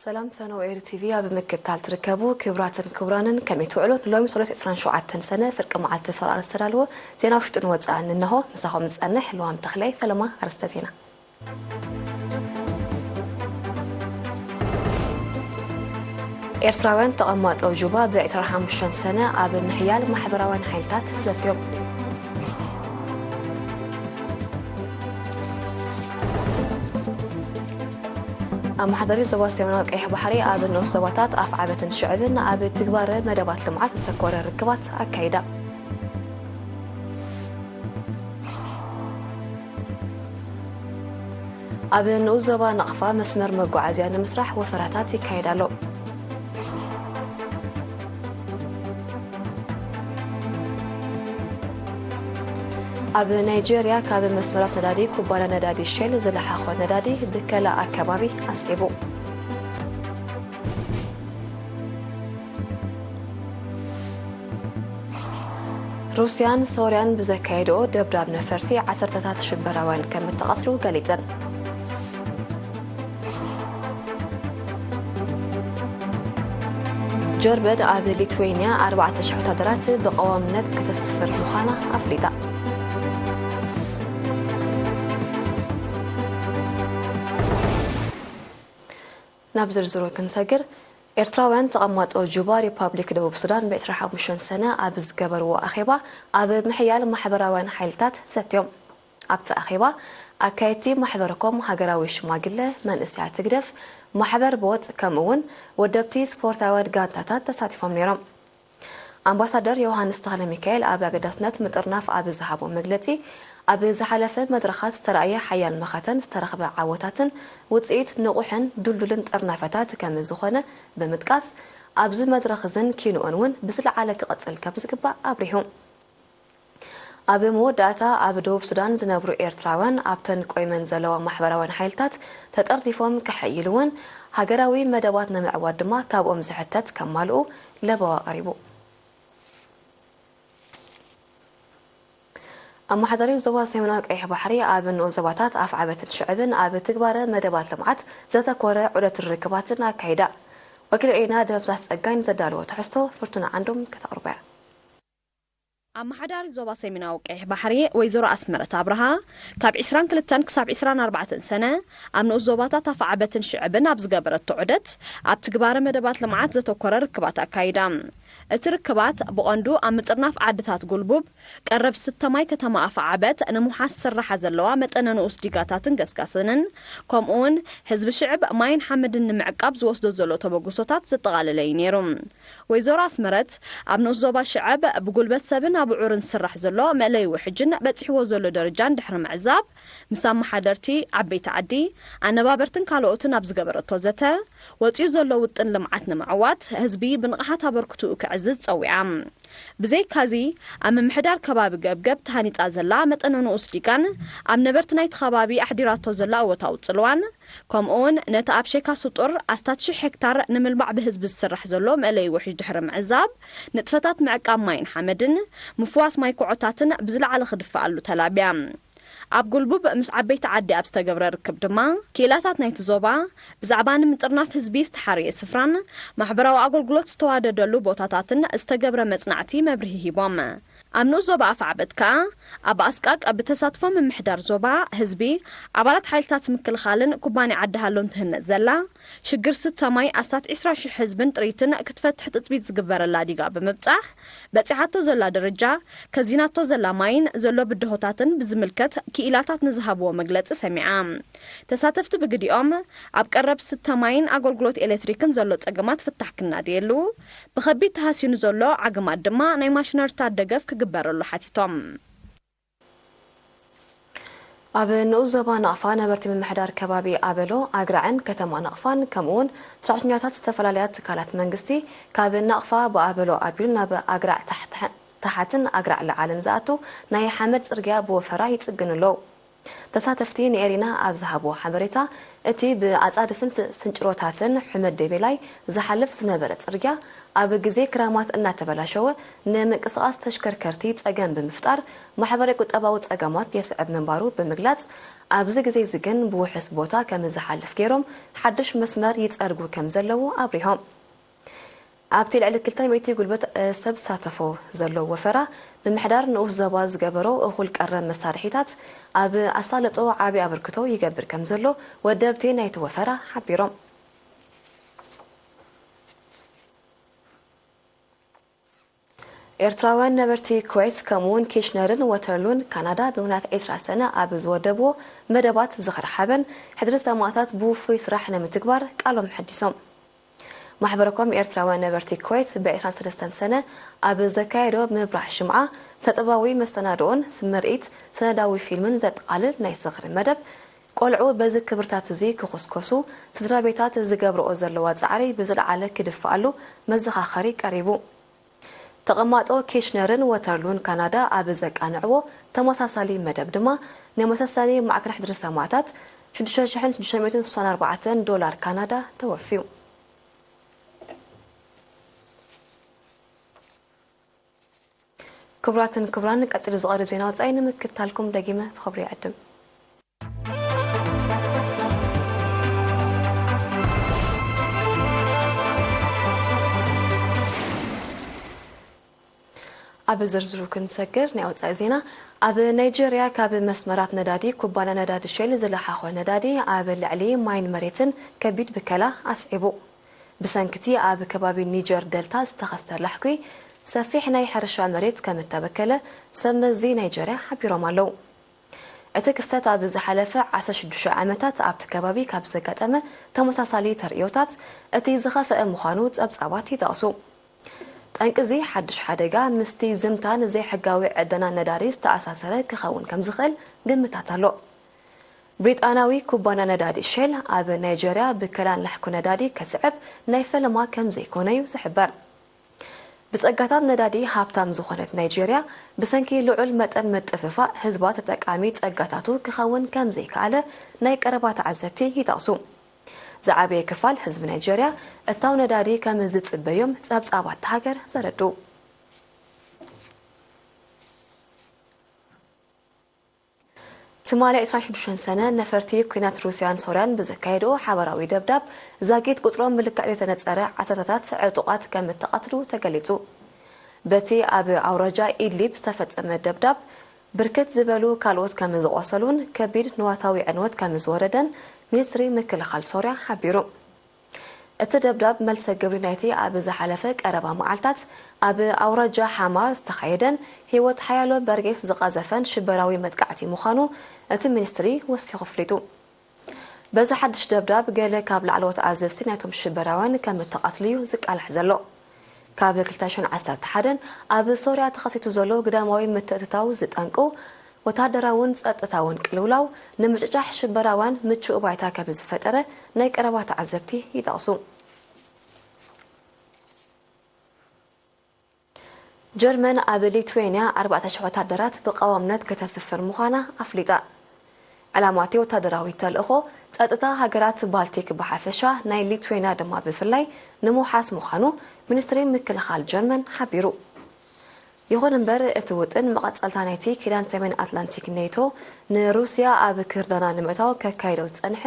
ሰላም ፈነው ኤሪ ቲቪ ኣብ ምክትታል ትርከቡ ክቡራትን ክቡራንን፣ ከመይ ትውዕሉ? ንሎሚ ሰሉስ ዕስራን ሸውዓተን ሰነ ፍርቂ መዓልቲ ፍርቂ ኣርእስቲ ዝተዳለወ ዜና ውሽጥን ወጻእን እንሆ። ምሳኹም ዝጸንሕ ልዋም ተኽላይ። ፈለማ ኣርእስተ ዜና። ኤርትራውያን ተቐማጦ ጁባ ብ ዕስራን ሓሙሽተን ሰነ ኣብ ምሕያል ማሕበራውያን ሓይልታት ዘትዮም። ኣመሓዳሪ ዞባ ሰሜናዊ ቀይሕ ባሕሪ ኣብ ንኡስ ዞባታት ኣፍዓበትን ሽዕብን ኣብ ትግባረ መደባት ልምዓት ዘተኮረ ርክባት ኣካይዳ። ኣብ ንኡስ ዞባ ናቕፋ መስመር መጓዓዝያ ንምስራሕ ወፈራታት ይካየድ ኣሎ። ኣብ ናይጄርያ ካብ መስመራት ነዳዲ ኩባንያ ነዳዲ ሼል ዝለሓኾ ነዳዲ ብከላ ኣከባቢ ኣስዒቡ። ሩስያን ሶርያን ብዘካየድኦ ደብዳብ ነፈርቲ ዓሰርተታት ሽበራውያን ከም እተቐትሉ ገሊጸን። ጀርመን ኣብ ሊትዌንያ ኣርባዕተ ሽሕ ወታደራት ብቐዋምነት ከተስፍር ምዃና ኣፍሊጣ። ናብ ዝርዝሩ ክንሰግር፣ ኤርትራውያን ተቐማጦ ጁባ ሪፓብሊክ ደቡብ ሱዳን ብ ዕስራን ሓሙሽተን ሰነ ኣብ ዝገበርዎ ኣኼባ ኣብ ምሕያል ማሕበራውያን ሓይልታት ዘትዮም። ኣብቲ ኣኼባ ኣካየድቲ ማሕበረኮም ሃገራዊ ሽማግለ፣ መንእሰያት ህግደፍ፣ ማሕበር ቦጥ ከምኡ እውን ወደብቲ ስፖርታውያን ጋንታታት ተሳቲፎም ነይሮም። ኣምባሳደር ዮሃንስ ተኽለ ሚካኤል ኣብ ኣገዳስነት ምጥርናፍ ኣብ ዝሃቦ መግለጺ፣ ኣብ ዝሓለፈ መድረኻት ዝተራእየ ሓያል መኸተን ዝተረኽበ ዓወታትን ውጽኢት ንቑሕን ድልዱልን ጥርናፈታት ከም ዝኾነ ብምጥቃስ፣ ኣብዚ መድረኽ እዝን ኪንኡን እውን ብዝለዓለ ክቕጽል ከም ዝግባእ ኣብሪሁ። ኣብ መወዳእታ፣ ኣብ ደቡብ ሱዳን ዝነብሩ ኤርትራውያን ኣብተን ቆይመን ዘለዋ ማሕበራውያን ሓይልታት ተጠርኒፎም ክሕይልውን ሃገራዊ መደባት ንምዕዋት ድማ ካብኦም ዝሕተት ከማልኡ ለበዋ ቀሪቡ። ኣመሓዳሪ ዞባ ሰሜናዊ ቀይሕ ባሕሪ ኣብ ንኡስ ዞባታት ኣፍዓበትን ሽዕብን ኣብ ትግባረ መደባት ልምዓት ዘተኮረ ዑደት ርክባትን ኣካይዳ። ወኪል ኤና ደምሳስ ጸጋይ ንዘዳለዎ ትሕዝቶ ፍርቱና ዓንዶም ከተቕርቦ እያ። ኣመሓዳሪ ዞባ ሰሜናዊ ቀይሕ ባሕሪ ወይዘሮ ኣስመረት ኣብርሃ፣ ካብ ዕስራን ክልተን ክሳብ ዕስራን ኣርባዕተን ሰነ ኣብ ንኡስ ዞባታት ኣፍዓበትን ሽዕብን ኣብ ዝገበረቶ ዑደት፣ ኣብ ትግባረ መደባት ልምዓት ዘተኮረ ርክባት ኣካይዳ። እቲ ርክባት ብቐንዱ ኣብ ምጥርናፍ ዓድታት ጉልቡብ፣ ቀረብ ስተ ማይ ከተማ ኣፍዓበት ንምውሓስ ዝስርሓ ዘለዋ መጠነ ንኡስ ዲጋታትን ገስጋስንን፣ ከምኡውን ህዝቢ ሽዕብ ማይን ሓመድን ንምዕቃብ ዝወስዶ ዘሎ ተበግሶታት ዘጠቓለለ እዩ ነይሩ። ወይዘሮ ኣስመረት፣ ኣብ ንኡስ ዞባ ሽዕብ ብጉልበት ሰብን ኣቡዑርን ዝስራሕ ዘሎ መእለዪ ውሕጅን በጺሕዎ ዘሎ ደረጃን ድሕሪ ምዕዛብ፣ ምስ ኣመሓደርቲ፣ ዓበይቲ ዓዲ፣ ኣነባበርትን ካልኦትን ኣብ ዝገበረቶ ዘተ፣ ወጺኡ ዘሎ ውጥን ልምዓት ንምዕዋት ህዝቢ ብንቕሓት ኣበርክትኡ ከዕዝዝ ጸዊዓ። ብዘይካዚ፣ ኣብ ምምሕዳር ከባቢ ገብገብ ተሃኒጻ ዘላ መጠነ ንኡስ ዲጋን ኣብ ነበርቲ ናይቲ ከባቢ ኣሕዲራቶ ዘላ እወታዊ ጽልዋን፣ ከምኡውን ነቲ ኣብ ሼካ ስጡር ኣስታት ሽሕ ሄክታር ንምልማዕ ብህዝቢ ዝስራሕ ዘሎ መእለዪ ውሕጅ ድሕሪ ምዕዛብ፣ ንጥፈታት ምዕቃብ ማይን ሓመድን፣ ምፍዋስ ማይ ኮዖታትን ብዝለዓለ ክድፈኣሉ ተላብያ። ኣብ ጉልቡብ ምስ ዓበይቲ ዓዲ ኣብ ዝተገብረ ርክብ ድማ፣ ክኢላታት ናይቲ ዞባ ብዛዕባ ንምጥርናፍ ህዝቢ ዝተሓረየ ስፍራን ማሕበራዊ ኣገልግሎት ዝተዋደደሉ ቦታታትን ዝተገብረ መጽናዕቲ መብርሂ ሂቦም። ኣብ ንኡስ ዞባ ኣፍዓበት ከኣ፣ ኣብ ኣስቃቅ ብተሳትፎ ምምሕዳር ዞባ፣ ህዝቢ፣ ኣባላት ሓይልታት ምክልኻልን ኩባንያ ዓዲ ሃሎን ትህነጽ ዘላ ሽግር ስተ ማይ ኣስታት ዕስራ ሽሕ ህዝብን ጥሪትን ክትፈትሕ ትጽቢት ዝግበረላ ዲጋ ብምብጻሕ፣ በጺሓቶ ዘላ ደረጃ፣ ከዚናቶ ዘላ ማይን ዘሎ ብድሆታትን ብዝምልከት ክኢላታት ንዝሃብዎ መግለጺ ሰሚዓ። ተሳተፍቲ ብግዲኦም፣ ኣብ ቀረብ ስተ ማይን ኣገልግሎት ኤሌክትሪክን ዘሎ ጸገማት ፍታሕ ክናደየሉ፣ ብኸቢድ ተሃሲኑ ዘሎ ዓግማት ድማ ናይ ማሽነሪታት ደገፍ ክግበረሉ ሓቲቶም። ኣብ ንኡስ ዞባ ናቕፋ ነበርቲ ምምሕዳር ከባቢ ኣበሎ፣ ኣግራዕን ከተማ ናቕፋን ከምኡውን ሰራሕተኛታት ዝተፈላለያ ትካላት መንግስቲ ካብ ናቕፋ ብኣበሎ ኣቢሉ ናብ ኣግራዕ ታሕት-፣ ታሓትን ኣግራዕ ለዓልን ዝኣቱ ናይ ሓመድ ጽርግያ ብወፈራ ይጽግኑ ኣለዉ። ተሳተፍቲ ንኤሪና ኣብ ዝሃብዎ ሓበሬታ፣ እቲ ብኣጻድፍን ስ-፣ ስንጭሮታትን ሕመድ ደቤላይ ዝሓልፍ ዝነበረ ጽርግያ ኣብ ግዜ ክራማት እናተበላሸወ ንምንቅስቓስ ተሽከርከርቲ ጸገም ብምፍጣር ማሕበረ ቁጠባዊ ጸገማት የስዕብ ምንባሩ ብምግላጽ፣ ኣብዚ ግዜ እዚ ግን ብውሑስ ቦታ ከም ዝሓልፍ ገይሮም ሓድሽ መስመር ይጸርጉ ከም ዘለዉ ኣብሪሆም። ኣብቲ ልዕሊ ክልተ ሚእቲ ጉልበት ሰብ ዝሳተፎ ዘሎ ወፈራ፣ ምምሕዳር ንኡስ ዞባ ዝገበሮ እኹል ቀረብ መሳርሒታት ኣብ ኣሳልጦ ዓቢ ኣበርክቶ ይገብር ከም ዘሎ ወደብቲ ናይቲ ወፈራ ሓቢሮም። ኤርትራውያን ነበርቲ ኩዌት ከምኡውን ኪሽነርን ወተርሉን ካናዳ ብምኽንያት ዕስራ ሰነ ኣብ ዝወደብዎ መደባት ዝኽሪ ሓበን ሕድሪ ሰማእታት ብውፉይ ስራሕ ንምትግባር ቃሎም ሐዲሶም። ማሕበረኮም ኤርትራውያን ነበርቲ ኩዌት ብ ዕስራን ሰለስተን ሰነ ኣብ ዘካየዶ ምብራህ ሽምዓ ሰጥባዊ መሰናድኦን ስምርኢት ሰነዳዊ ፊልምን ዘጠቓልል ናይ ዝኽሪ መደብ ቆልዑ በዚ ክብርታት እዚ ክኹስኮሱ ስድራ ቤታት ዝገብርኦ ዘለዋ ጻዕሪ ብዝለዓለ ክድፍኣሉ መዘኻኸሪ ቀሪቡ። ተቐማጦ ኪሽነርን ወተርሉን ካናዳ ኣብ ዘቃንዕዎ ተመሳሳሊ መደብ ድማ ንመሰሰኒ ማዕከን ሕድሪ ሰማእታት ሽዱሽተ ሽሕን ሽዱሽተ ሚእትን ስሳን ኣርባዕተን ዶላር ካናዳ ተወፍዩ። ክቡራትን ክቡራን፣ ቀጺሉ ዝቐርብ ዜና ወጻኢ ንምክትታልኩም ደጊመ ብኽብሪ ይዕድም። ኣብ ዝርዝሩ ክንሰግር፣ ናይ ወጻኢ ዜና። ኣብ ናይጀርያ ካብ መስመራት ነዳዲ ኩባንያ ነዳዲ ሼል ዝለሓኾ ነዳዲ ኣብ ልዕሊ ማይን መሬትን ከቢድ ብከላ ኣስዒቡ። ብሰንክቲ ኣብ ከባቢ ኒጀር ደልታ ዝተኸስተ ላሕኲ ሰፊሕ ናይ ሕርሻ መሬት ከም እተበከለ ሰብ መዚ ናይጀርያ ሓቢሮም ኣለዉ። እቲ ክስተት ኣብ ዝሓለፈ ዓሰርተ ሽዱሽተ ዓመታት ኣብቲ ከባቢ ካብ ዘጋጠመ ተመሳሳሊ ተርእዮታት እቲ ዝኸፍአ ምዃኑ ጸብጻባት ይጠቕሱ። ጠንቂ እዚ ሓድሽ ሓደጋ ምስቲ ዝምታን ዘይሕጋዊ ዕደና ነዳዲ ዝተኣሳሰረ ክኸውን ከም ዝኽእል ግምታት ኣሎ። ብሪጣናዊ ኩባንያ ነዳዲ ሼል ኣብ ናይጀርያ ብከላን ላሕኩ ነዳዲ ከስዕብ ናይ ፈለማ ከም ዘይኮነ እዩ ዝሕበር። ብጸጋታት ነዳዲ ሃብታም ዝኾነት ናይጀርያ ብሰንኪ ልዑል መጠን ምጥፍፋእ ህዝባ ተጠቃሚ ጸጋታቱ ክኸውን ከም ዘይከኣለ ናይ ቀረባ ተዓዘብቲ ይጠቕሱ። ዝዓበየ ክፋል ህዝቢ ናይጀርያ እታው ነዳዲ ከም ዝጽበዮም ጸብጻባት እታ ሃገር ዘረድኡ። ትማሊ ዕስራን ሽዱሽተን ሰነ ነፈርቲ ኲናት ሩስያን ሶርያን ብዘካየድኦ ሓባራዊ ደብዳብ ዛጊት ቁጽሮም ብልክዕ ዘይተነጸረ ዓሰርተታት ዕጡቓት ከም እተቐትሉ ተገሊጹ። በቲ ኣብ ኣውራጃ ኢድሊብ ዝተፈጸመ ደብዳብ ብርክት ዝበሉ ካልኦት ከም ዝቖሰሉን ከቢድ ንዋታዊ ዕንወት ከም ዝወረደን ሚኒስትሪ ምክልኻል ሶርያ ሓቢሩ። እቲ ደብዳብ መልሰ ግብሪ ናይቲ ኣብ ዝሓለፈ ቀረባ መዓልታት ኣብ ኣውራጃ ሓማ ዝተኻየደን ህይወት ሓያሎ በርጌስ ዝቐዘፈን ሽበራዊ መጥቃዕቲ ምዃኑ እቲ ሚኒስትሪ ወሲኹ ኣፍሊጡ። በዚ ሓድሽ ደብዳብ ገለ ካብ ላዕለዎት ኣዘዝቲ ናይቶም ሽበራውያን ከም እተቐትሉ እዩ ዝቃላሕ ዘሎ። ካብ ክልተ ሽሕን ዓሰርተ ሓደን ኣብ ሶርያ ተኸሲቱ ዘሎ ግዳማዊ ምትእትታው ዝጠንቁ ወታደራውን ጸጥታውን ቅልውላው ንምጭጫሕ ሽበራውያን ምቹእ ባይታ ከም ዝፈጠረ ናይ ቀረባ ተዓዘብቲ ይጠቕሱ። ጀርመን ኣብ ሊትዌንያ ኣርባዕተ ሽሕ ወታደራት ብቐዋምነት ከተስፍር ምዃና ኣፍሊጣ። ዕላማ እቲ ወታደራዊ ተልእኾ ጸጥታ ሃገራት ባልቲክ ብሓፈሻ ናይ ሊትዌንያ ድማ ብፍላይ ንምውሓስ ምዃኑ ሚኒስትሪ ምክልኻል ጀርመን ሓቢሩ። ይኹን እምበር እቲ ውጥን መቐጸልታ ናይቲ ኪዳን ሰሜን ኣትላንቲክ ኔቶ ንሩስያ ኣብ ክርዳና ንምእታው ከካይዶ ዝጸንሐ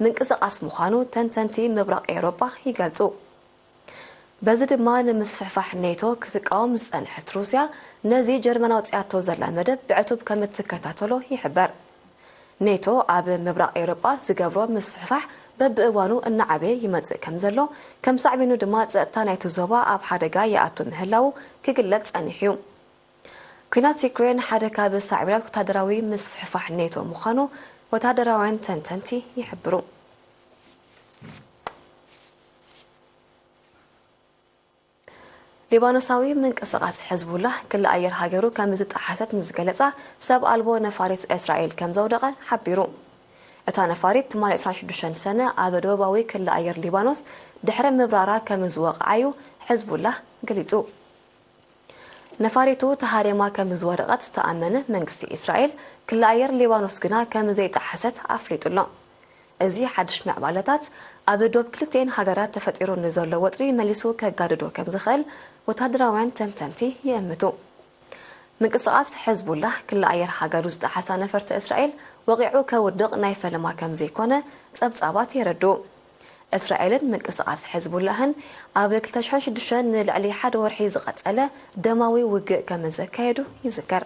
ምንቅስቓስ ምዃኑ ተንተንቲ ምብራቕ ኤውሮጳ ይገልጹ። በዚ ድማ ንምስፍሕፋሕ ኔቶ ክትቃወም ዝጸንሐት ሩስያ ነዚ ጀርመን ኣውጺኣቶ ዘላ መደብ ብዕቱብ ከም እትከታተሎ ይሕበር። ኔቶ ኣብ ምብራቕ ኤውሮጳ ዝገብሮ ምስፍሕፋሕ በብእዋኑ እናዓበየ ይመጽእ ከም ዘሎ፣ ከም ሳዕቤኑ ድማ ጸጥታ ናይቲ ዞባ ኣብ ሓደጋ ይኣቱ ምህላዉ ክግለጽ ጸኒሑ እዩ። ኲናት ዩክሬን ሓደ ካብ ሳዕቤናት ወታደራዊ ምስፍሕፋሕ ኔቶ ምዃኑ ወታደራውያን ተንተንቲ ይሕብሩ። ሊባኖሳዊ ምንቅስቓስ ሕዝቡላህ ክሊ ኣየር ሃገሩ ከም ዝጠሓሰት ንዝገለጻ ሰብ ኣልቦ ነፋሪት እስራኤል ከም ዘውደቐ ሓቢሩ። እታ ነፋሪት ትማሊ ዕስራን ሽዱሽተን ሰነ ኣብ ደቡባዊ ክሊ ኣየር ሊባኖስ ድሕሪ ምብራራ ከም ዝወቕዓ እዩ ሕዝቡላህ ገሊጹ። ነፋሪቱ ተሃሪማ ከም ዝወደቐት ዝተኣመነ መንግስቲ እስራኤል፣ ክሊ ኣየር ሊባኖስ ግና ከም ዘይጠሓሰት ኣፍሊጡ ኣሎ። እዚ ሓድሽ ምዕባለታት ኣብ ዶብ ክልቲኤን ሃገራት ተፈጢሩ ንዘሎ ወጥሪ መሊሱ ከጋድዶ ከም ዝኽእል ወታደራውያን ተንተንቲ ይእምቱ። ምንቅስቓስ ሕዝቡላህ ክሊ ኣየር ሃገሩ ዝጠሓሳ ነፈርቲ እስራኤል ወቒዑ ከውድቕ ናይ ፈለማ ከም ዘይኮነ ጸብጻባት የረድኡ። እስራኤልን ምንቅስቓስ ሕዝቡላህን ኣብ ክልተ ሽሕን ሽዱሽተን ንልዕሊ ሓደ ወርሒ ዝቐጸለ ደማዊ ውግእ ከም ዘካየዱ ይዝከር።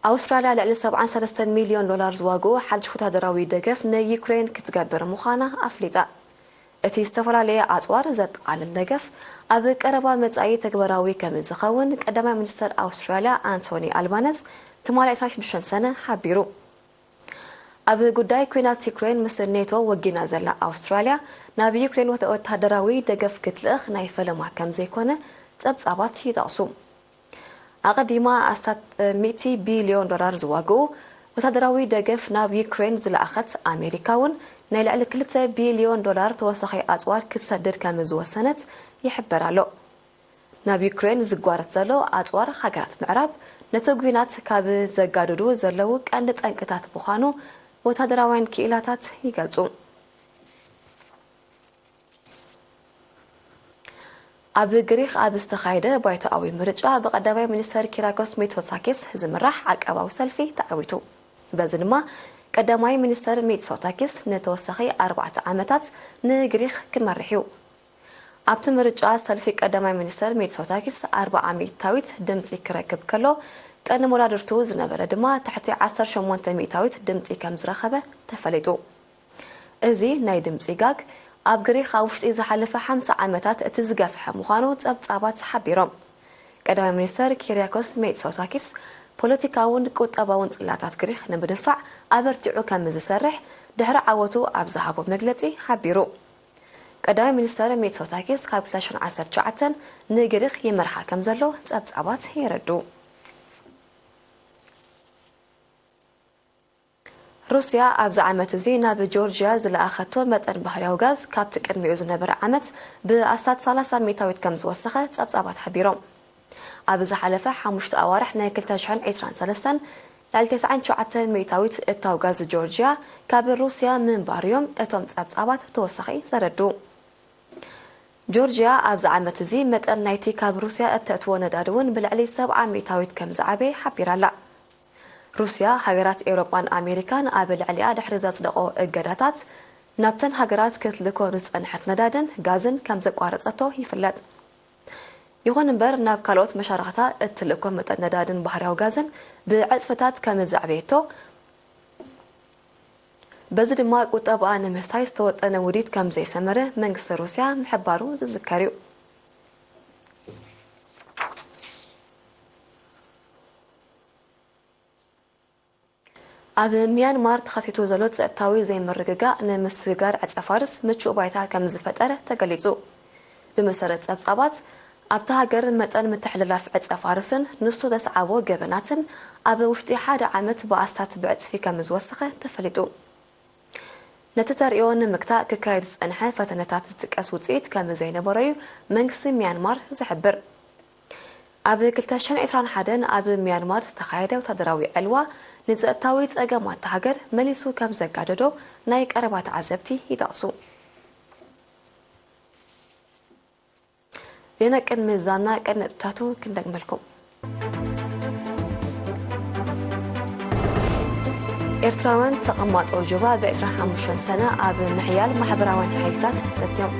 ኣውስትራልያ ልዕሊ ሰብዓን ሰለስተን ሚልዮን ዶላር ዝዋግኡ ሓድሽ ወታደራዊ ደገፍ ንዩክሬን ክትገብር ምዃና ኣፍሊጣ። እቲ ዝተፈላለየ ኣጽዋር ዘጠቓልል ደገፍ ኣብ ቀረባ መጻኢ ተግባራዊ ከም ዝኸውን ቀዳማይ ሚኒስተር ኣውስትራልያ ኣንቶኒ ኣልባነዝ ትማሊ ዕስራን ሽዱሽተን ሰነ ሓቢሩ። ኣብ ጉዳይ ኲናት ዩክሬን ምስ ኔቶ ወጊና ዘላ ኣውስትራልያ ናብ ዩክሬን ወተ-፣ ወታደራዊ ደገፍ ክትልእኽ ናይ ፈለማ ከም ዘይኮነ ጸብጻባት ይጠቕሱ። ኣቐዲማ ኣስታት ሚእቲ ቢልዮን ዶላር ዝዋግኡ ወታደራዊ ደገፍ ናብ ዩክሬን ዝለኣኸት ኣሜሪካ እውን ናይ ልዕሊ ክልተ ቢልዮን ዶላር ተወሳኺ ኣጽዋር ክትሰድድ ከም ዝወሰነት ይሕበር ኣሎ። ናብ ዩክሬን ዝጓረት ዘሎ ኣጽዋር ሃገራት ምዕራብ ነቲ ኲናት ካብ ዘጋድዱ ዘለዉ ቀንዲ ጠንቅታት ምዃኑ ወታደራውያን ክኢላታት ይገልጹ። ኣብ ግሪኽ ኣብ ዝተኻየደ ባይቶኣዊ ምርጫ ብቐዳማይ ሚኒስተር ኪራኮስ ሚቶሳኪስ ዝምራሕ ዓቃባዊ ሰልፊ ተዓዊቱ። በዚ ድማ ቀዳማይ ሚኒስተር ሚትሶታኪስ ንተወሳኺ ኣርባዕተ ዓመታት ንግሪኽ ክመርሕ እዩ። ኣብቲ ምርጫ ሰልፊ ቀዳማይ ሚኒስተር ሚትሶታኪስ ኣርብዓ ሚእታዊት ድምጺ ክረክብ ከሎ፣ ቀንዲ መወዳድርቱ ዝነበረ ድማ ትሕቲ ዓሰርተ ሸሞንተ ሚእታዊት ድምጺ ከም ዝረኸበ ተፈሊጡ። እዚ ናይ ድምጺ ጋግ ኣብ ግሪኽ ኣብ ውሽጢ ዝሓለፈ ሓምሳ ዓመታት እቲ ዝገፍሐ ምዃኑ ጸብጻባት ሓቢሮም። ቀዳማይ ሚኒስተር ኪርያኮስ ሚትሶታኪስ ፖለቲካውን ቁጠባውን ጽላታት ግሪኽ ንምድንፋዕ ኣበርቲዑ ከም ዝሰርሕ ድሕሪ ዓወቱ ኣብ ዝሃቦ መግለጺ ሓቢሩ። ቀዳማይ ሚኒስተር ሚትሶታኪስ ካብ ክልተ ሽሕን ዓሰርተ ትሽዓተን ንግሪኽ ይመርሓ ከም ዘሎ ጸብጻባት የረድኡ። ሩስያ ኣብዚ ዓመት እዚ ናብ ጆርጅያ ዝለኣኸቶ መጠን ባህርያዊ ጋዝ ካብቲ ቅድሚኡ ዝነበረ ዓመት ብኣስታት ሰላሳ ሚእታዊት ከም ዝወሰኸ ጸብጻባት ሓቢሮም። ኣብ ዝሓለፈ ሓሙሽተ ኣዋርሕ ናይ ክልተ ሽሕን ዕስራን ሰለስተን ልዕሊ ተስዓን ትሽዓተን ሚእታዊት እታው ጋዝ ጆርጅያ ካብ ሩስያ ምንባሩ እዮም እቶም ጸብጻባት ተወሳኺ ዘረድኡ። ጆርጅያ ኣብዚ ዓመት እዚ መጠን ናይቲ ካብ ሩስያ እተእትዎ ነዳዲ እውን ብልዕሊ ሰብዓ ሚእታዊት ከም ዝዓበየ ሓቢራ ኣላ። ሩስያ፣ ሃገራት ኤውሮጳን ኣሜሪካን ኣብ ልዕሊኣ ድሕሪ ዘጽደቖ እገዳታት፣ ናብተን ሃገራት ክትልኮ ዝጸንሐት ነዳድን ጋዝን ከም ዘቋረጸቶ ይፍለጥ። ይኹን እምበር፣ ናብ ካልኦት መሻርኽታ እትልእኮ መጠን ነዳድን ባህርያዊ ጋዝን ብዕጽፍታት ከም ዘዕበየቶ፣ በዚ ድማ ቁጠባኣ ንምህሳይ ዝተወጠነ ውዲት ከም ዘይሰመረ መንግስቲ ሩስያ ምሕባሩ ዝዝከር እዩ። ኣብ ሚያንማር ተኸሲቱ ዘሎ ጸጥታዊ ዘይምርግጋእ ንምስግጋር ዕጸ ፋርስ ምቹእ ባይታ ከም ዝፈጠረ ተገሊጹ። ብመሰረት ጸብጻባት፣ ኣብታ ሃገር መጠን ምትሕልላፍ ዕጸ ፋርስን ንሱ ዘስዓቦ ገበናትን ኣብ ውሽጢ ሓደ ዓመት ብኣስታት ብዕጽፊ ከም ዝወሰኸ ተፈሊጡ። ነቲ ተርእዮ ንምግታእ ክካየድ ዝጸንሐ ፈተነታት ዝጥቀስ ውጽኢት ከም ዘይነበሮ እዩ መንግስቲ ሚያንማር ዝሕብር። ኣብ ክልተ ሽሕን ዕስራን ሓደን ኣብ ሚያንማር ዝተኻየደ ወታደራዊ ዕልዋ ንጸጥታዊ ጸገማት እታ ሃገር መሊሱ ከም ዘጋደዶ ናይ ቀረባ ተዓዘብቲ ይጠቕሱ። ዜና ቅድሚ ዛና ቀንዲ ነጥብታቱ ክንደግመልኩም። ኤርትራውያን ተቐማጦ ጁባ ብ ዕስራን ሓሙሽተን ሰነ ኣብ ምሕያል ማሕበራውያን ሓይልታት ዘትዮም።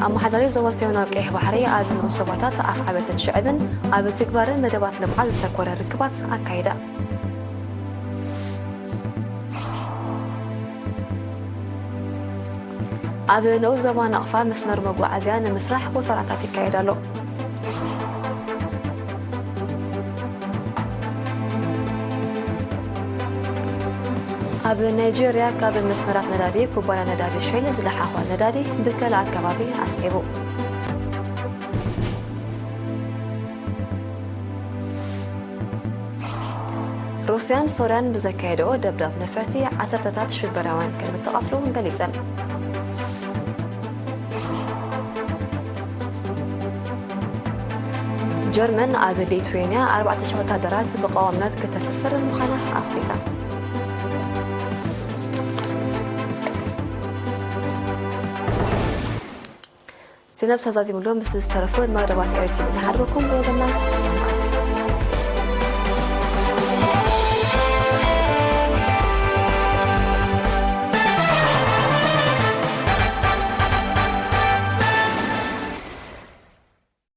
ኣመሓዳሪ ዞባ ሰሜናዊ ቀይሕ ባሕሪ ኣብ ንኡስ ዞባታት ኣፍዓበትን ሽዕብን ኣብ ትግባርን መደባት ልምዓት ዝተኮረ ርክባት ኣካይዳ። ኣብ ንኡስ ዞባ ናቕፋ መስመር መጓዓዝያ ንምስራሕ ወፈራታት ይካየድ ኣሎ። ኣብ ናይጄርያ ካብ መስመራት ነዳዲ ኩባንያ ነዳዲ ሼል ዝለሓኾ ነዳዲ ብከልእ ኣከባቢ ኣስዒቡ። ሩስያን ሶርያን ብዘካየደኦ ደብዳብ ነፈርቲ ዓሰርተታት ሽበራውያን ከም እተቐትሉ ገሊጸን። ጀርመን ኣብ ሊትዌንያ ኣርባዕተ ሽሕ ወታደራት ብቐዋምነት ክተስፍር ምዃና ኣፍሊጣ። ዝነብሳ ዛዚምሎ ምስ ዝተረፉ መደባት ኤርቲቪ ንሓድረኩም ብወገና።